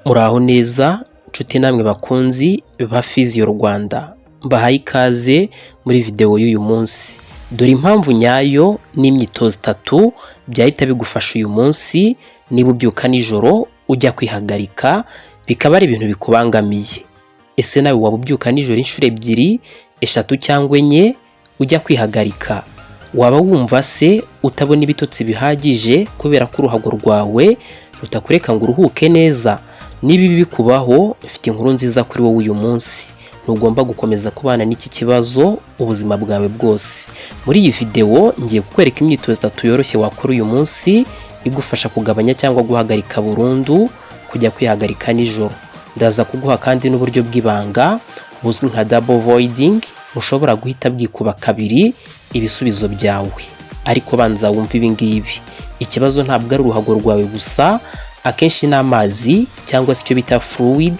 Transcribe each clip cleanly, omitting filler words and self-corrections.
Muraho neza nshuti namwe bakunzi ba Physio Rwanda, mbahaye ikaze muri videwo y'uyu munsi. Dore impamvu nyayo n'imyitozo itatu byahita bigufasha uyu munsi niba ubyuka nijoro ujya kwihagarika bikaba ari ibintu bikubangamiye. Ese nawe waba ubyuka nijoro inshuro ebyiri, eshatu cyangwa enye ujya kwihagarika? Waba wumva se utabona ibitotsi bihagije kubera ko uruhago rwawe rutakureka ngo uruhuke neza? Niba ibi bikubaho, mfite inkuru nziza kuri wowe uyu munsi. Ntugomba gukomeza kubana n'iki kibazo ubuzima bwawe bwose. Muri iyi videwo ngiye kukwereka imyitozo itatu yoroshye wakora uyu munsi igufasha kugabanya cyangwa guhagarika burundu kujya kwihagarika nijoro. Ndaza kuguha kandi n'uburyo bw'ibanga buzwi nka double voiding bushobora guhita bwikuba kabiri ibisubizo byawe. Ariko banza wumve ibi ngibi. Ikibazo ntabwo ari uruhago rwawe gusa, akenshi n'amazi cyangwa se icyo bita fluid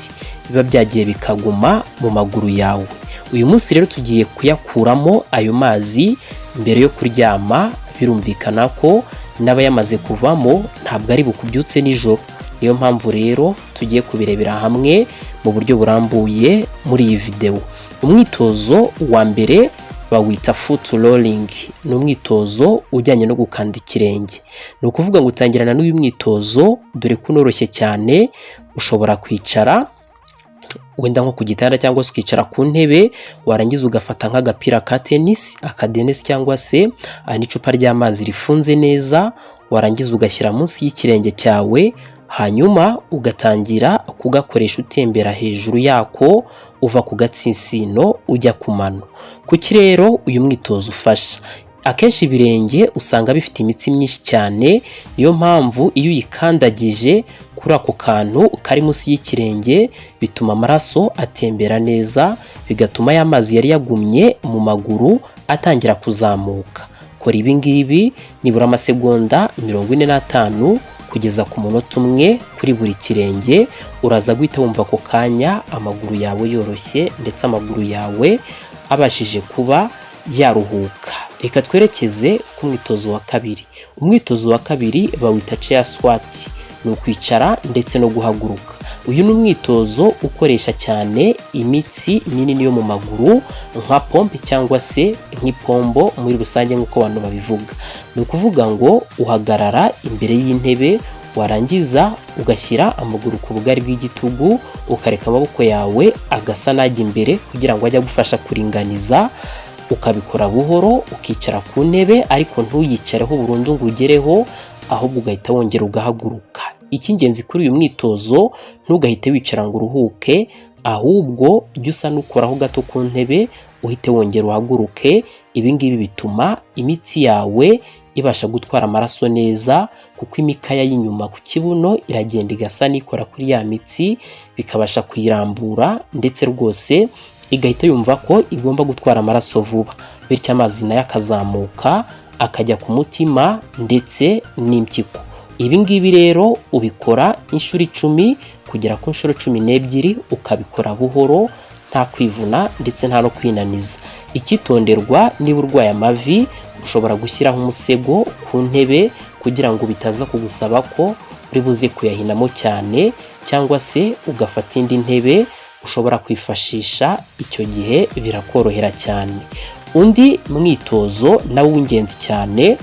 biba byagiye bikaguma mu maguru yawe. Uyu munsi rero tugiye kuyakuramo ayo mazi mbere yo kuryama, birumvikana ko n'aba yamaze kuvamo ntabwo ari bukubyutse nijoro. Niyo mpamvu rero tugiye kubirebera hamwe mu buryo burambuye muri iyi videwo. Umwitozo wa mbere bawita foot rolling, ni umwitozo ujyanye no gukanda ikirenge. Ni ukuvuga ngo utangirana n'uyu mwitozo, dore ko unoroshye cyane, ushobora kwicara wenda nko ku gitanda cyangwa se ukicara ku ntebe, warangiza ugafata nk'agapira ka tenisi, akadenesi cyangwa se n'icupa ry'amazi rifunze neza, warangiza ugashyira munsi y'ikirenge cyawe, hanyuma ugatangira kugakoresha utembera hejuru yako uva ku gatsinsino ujya ku mano. Kuki rero uyu mwitozo ufasha? Akenshi ibirenge usanga bifite imitsi myinshi cyane, niyo mpamvu iyo uyikandagije kuri ako kantu kari munsi y'ikirenge bituma amaraso atembera neza, bigatuma ya mazi yari yagumye mu maguru atangira kuzamuka. Kora ibi ngibi nibura amasegonda 45 kugeza ku munota umwe kuri buri kirenge, uraza guhita wumva ako kanya amaguru yawe yoroshye ndetse amaguru yawe abashije kuba yaruhuka. Reka twerekeze ku mwitozo wa kabiri. Umwitozo wa kabiri bawita chair squat, ni ukwicara ndetse no guhaguruka. Uyu ni umwitozo ukoresha cyane imitsi minini yo mu maguru nka pompe cyangwa se nk'ipombo muri rusange nk'uko abantu babivuga. Ni ukuvuga ngo uhagarara imbere y'intebe, warangiza ugashyira amaguru ku bugari bw'igitugu, ukareka amaboko yawe agasa n'ajya imbere kugira ngo ajye agufasha kuringaniza, ukabikora buhoro, ukicara ku ntebe ariko ntuyicareho burundu ngo ugereho, ahubwo ugahita wongera ugahaguruka. Icy'ingenzi kuri uyu mwitozo, ntugahite wicara ngo uruhuke, ahubwo jya usa n'ukoraho gato ku ntebe uhite wongera uhaguruke. Ibi ngibi bituma imitsi yawe ibasha gutwara amaraso neza, kuko imikaya y'inyuma ku kibuno iragenda igasa n'ikora kuri ya mitsi, bikabasha kuyirambura ndetse rwose igahita yumva ko igomba gutwara amaraso vuba, bityo amazi nayo akazamuka akajya ku mutima ndetse n'impyiko. Ibi ngibi rero ubikora inshuro 10 kugera ku nshuro 12, ukabikora buhoro nta kwivuna ndetse nta no kwinaniza. Icyitonderwa, niba urwaye amavi ushobora gushyiraho umusego ku ntebe kugira ngo bitaza kugusaba ko uri buze kuyahinamo cyane, cyangwa se ugafata indi ntebe ushobora kwifashisha, icyo gihe birakorohera cyane. Undi mwitozo nawo w'ingenzi cyane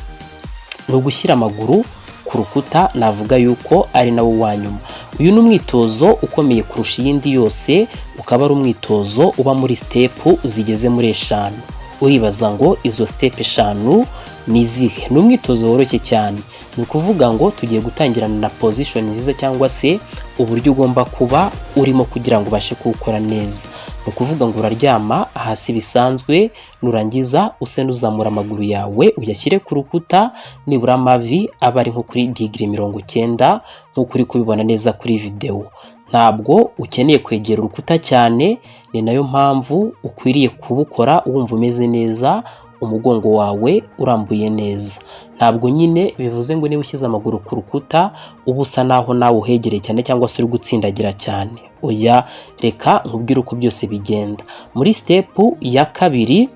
ni ugushyira amaguru ku rukuta, navuga yuko ari nawo wa nyuma. Uyu ni umwitozo ukomeye kurusha iyindi yose, ukaba ari umwitozo uba muri step zigeze muri eshanu. Uribaza ngo izo step eshanu ni izihe? Ni umwitozo woroshye cyane. Ni ukuvuga ngo tugiye gutangirana na position nziza cyangwa se uburyo ugomba kuba urimo kugira ngo ubashe kuwukora neza. Ni ukuvuga ngo uraryama hasi bisanzwe, nurangiza use n'uzamura amaguru yawe uyashyire ku rukuta, nibura amavi aba ari nko kuri degree 90 nk'uko uri kubibona neza kuri videwo. Ntabwo ukeneye kwegera urukuta cyane, ni nayo mpamvu ukwiriye kubukora wumva umeze neza, umugongo wawe urambuye neza. Ntabwo nyine bivuze ngo niba ushyize amaguru ku rukuta uba usa naho nawe uhegereye cyane cyangwa se uri gutsindagira cyane. Oya, reka nkubwire uko byose bigenda. Muri step ya kabiri,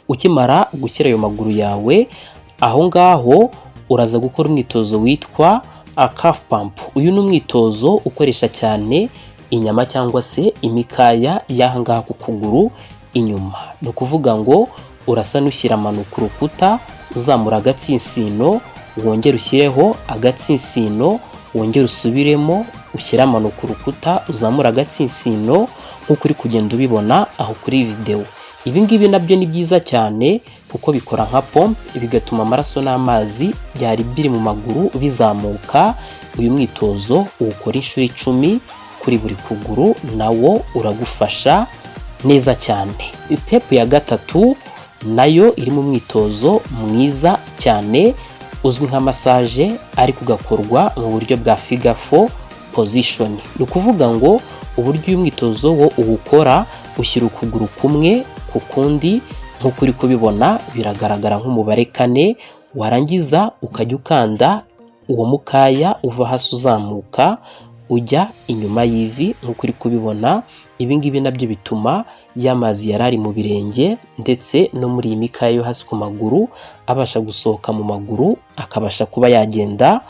ukimara gushyira ayo maguru yawe aho ngaho, uraza gukora umwitozo witwa Calf pump. Uyu ni umwitozo ukoresha cyane inyama cyangwa se imikaya y'aha ngaha ku kuguru inyuma. Ni ukuvuga ngo urasa n'ushyira amano ku rukuta, uzamura agatsinsino, wongere ushyireho agatsinsino, wongere usubiremo, ushyire amano ku rukuta, uzamura agatsinsino, nk'uko uri kugenda ubibona aho kuri videwo. Ibi ngibi nabyo ni byiza cyane kuko bikora nka pompe, bigatuma amaraso n'amazi byari biri mu maguru bizamuka. Uyu mwitozo uwukora inshuro 10 kuri buri kuguru, nawo uragufasha neza cyane. Step ya gatatu nayo iri mu mwitozo mwiza cyane uzwi nka massage, ariko ugakorwa mu buryo bwa figure four position. Ni ukuvuga ngo uburyo uyu mwitozo wo uwukora, ushyira ukuguru kumwe ku kundi nk'uko uri kubibona, biragaragara nk'umubare 4, warangiza ukajya ukanda uwo mukaya uva hasi uzamuka ujya inyuma y'ivi nk'uko uri kubibona. Ibi ngibi nabyo bituma ya mazi yari ari mu birenge ndetse no muri iyi mikaya yo hasi ku maguru abasha gusohoka mu maguru, akabasha kuba yagenda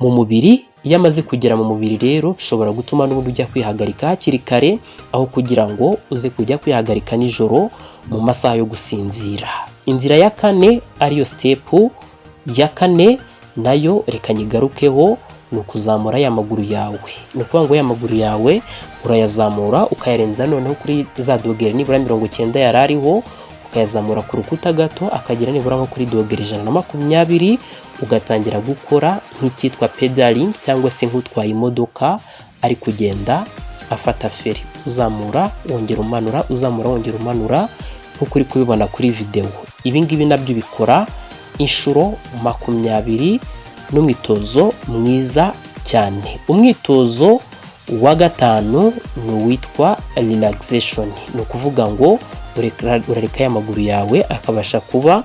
mu mubiri. Iyo amaze kugera mu mubiri rero, bishobora gutuma n'ubundi ujya kwihagarika hakiri kare aho kugira ngo uze kujya kwihagarika nijoro mu masaha yo gusinzira. Inzira ya kane, ariyo step ya kane, nayo reka nyigarukeho, ni ukuzamura ya maguru yawe. Ni ukuvuga ngo ya maguru yawe urayazamura, ukayarenza noneho kuri za dogere nibura 90 yari ariho, ukayazamura ku rukuta gato akagera nibura nko kuri dogere 120, ugatangira gukora nk'icyitwa pedaling cyangwa se nk'utwaye imodoka ari kugenda afata feri, uzamura wongera umanura, uzamura wongera umanura, nk'uko uri kubibona kuri videwo. Ibi ngibi nabyo bikora inshuro 20, n'umwitozo mwiza cyane. Umwitozo wa gatanu ni uwitwa relaxation. Ni ukuvuga ngo urareka ya maguru yawe akabasha kuba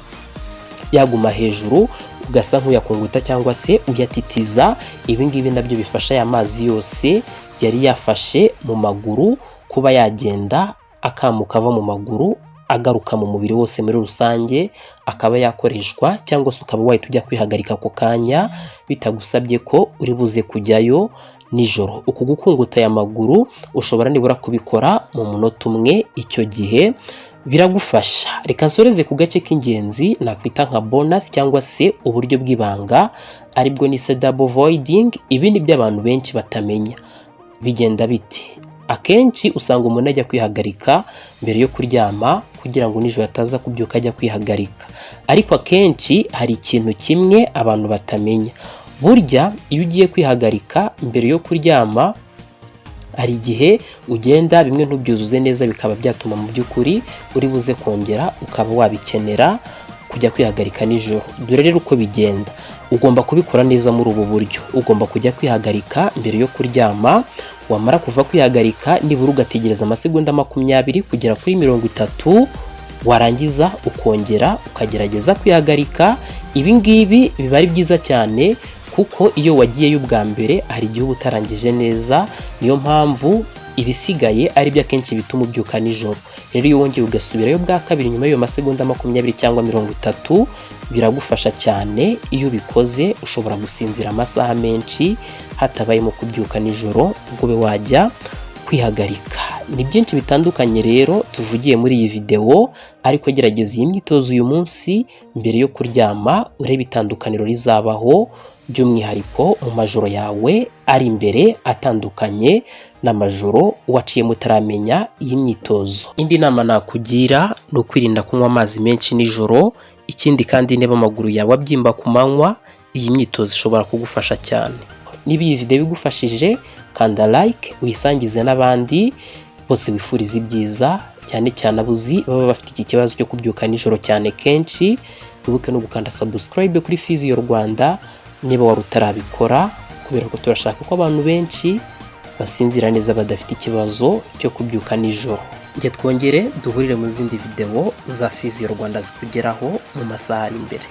yaguma hejuru, ugasa nk'uyakunguta cyangwa se uyatitiza. Ibi ngibi nabyo bifasha aya mazi yose yari yafashe mu maguru kuba yagenda akamuka ava mu maguru agaruka mu mubiri wose muri rusange, akaba yakoreshwa cyangwa se ukaba wahita ujya kwihagarika ako kanya bitagusabye ko uri buze kujyayo nijoro. Uku gukunguta aya maguru ushobora nibura kubikora mu munota umwe, icyo gihe biragufasha. Reka nsoreze ku gace k'ingenzi nakwita nka bonus cyangwa se uburyo bw'ibanga, aribwo nise double voiding. Ibi ni byo abantu benshi batamenya. Bigenda bite? Akenshi usanga umuntu ajya kwihagarika mbere yo kuryama kugira ngo nijoro ataza kubyuka ajya kwihagarika, ariko akenshi hari ikintu kimwe abantu batamenya. Burya iyo ugiye kwihagarika mbere yo kuryama, hari igihe ugenda bimwe ntubyuzuze neza, bikaba byatuma mu by'ukuri uri buze kongera ukaba wabikenera kujya kwihagarika nijoro. Dore rero uko bigenda: ugomba kubikora neza muri ubu buryo. Ugomba kujya kwihagarika mbere yo kuryama, wamara kuva kwihagarika nibura ugategereza amasegonda 20 kugera kuri 30, warangiza ukongera ukagerageza kwihagarika. Ibi ngibi biba ari byiza cyane kuko iyo wagiyeyo ubwa mbere hari igihe uba utarangije neza, niyo mpamvu ibisigaye ari byo akenshi bituma ubyuka nijoro. Rero iyo wongeye ugasubirayo bwa kabiri nyuma y'iyo masegonda 20 cyangwa 30, biragufasha cyane. Iyo ubikoze ushobora gusinzira amasaha menshi hatabayemo kubyuka nijoro ngo ube wajya kwihagarika. Ni byinshi bitandukanye rero tuvugiye muri iyi videwo, ariko gerageza iyi myitozo uyu munsi mbere yo kuryama, urebe itandukaniro rizabaho, by'umwihariko mu majoro yawe ari imbere atandukanye n'amajoro waciyemo utaramenya iyi myitozo. Indi nama nakugira ni ukwirinda kunywa amazi menshi nijoro. Ikindi kandi, niba amaguru yawe abyimba ku manywa, iyi myitozo ishobora kugufasha cyane. Niba iyi video igufashije, kanda like, uyisangize n'abandi bose wifuriza ibyiza, cyane cyane abuzi baba bafite iki kibazo cyo kubyuka nijoro cyane kenshi. Wibuke no gukanda subscribe kuri Physio Rwanda niba wari utarabikora, kubera ko turashaka ko abantu benshi basinzira neza badafite ikibazo cyo kubyuka nijoro. Njye twongere duhurire mu zindi videwo za Physio Rwanda zikugeraho mu masaha ari imbere.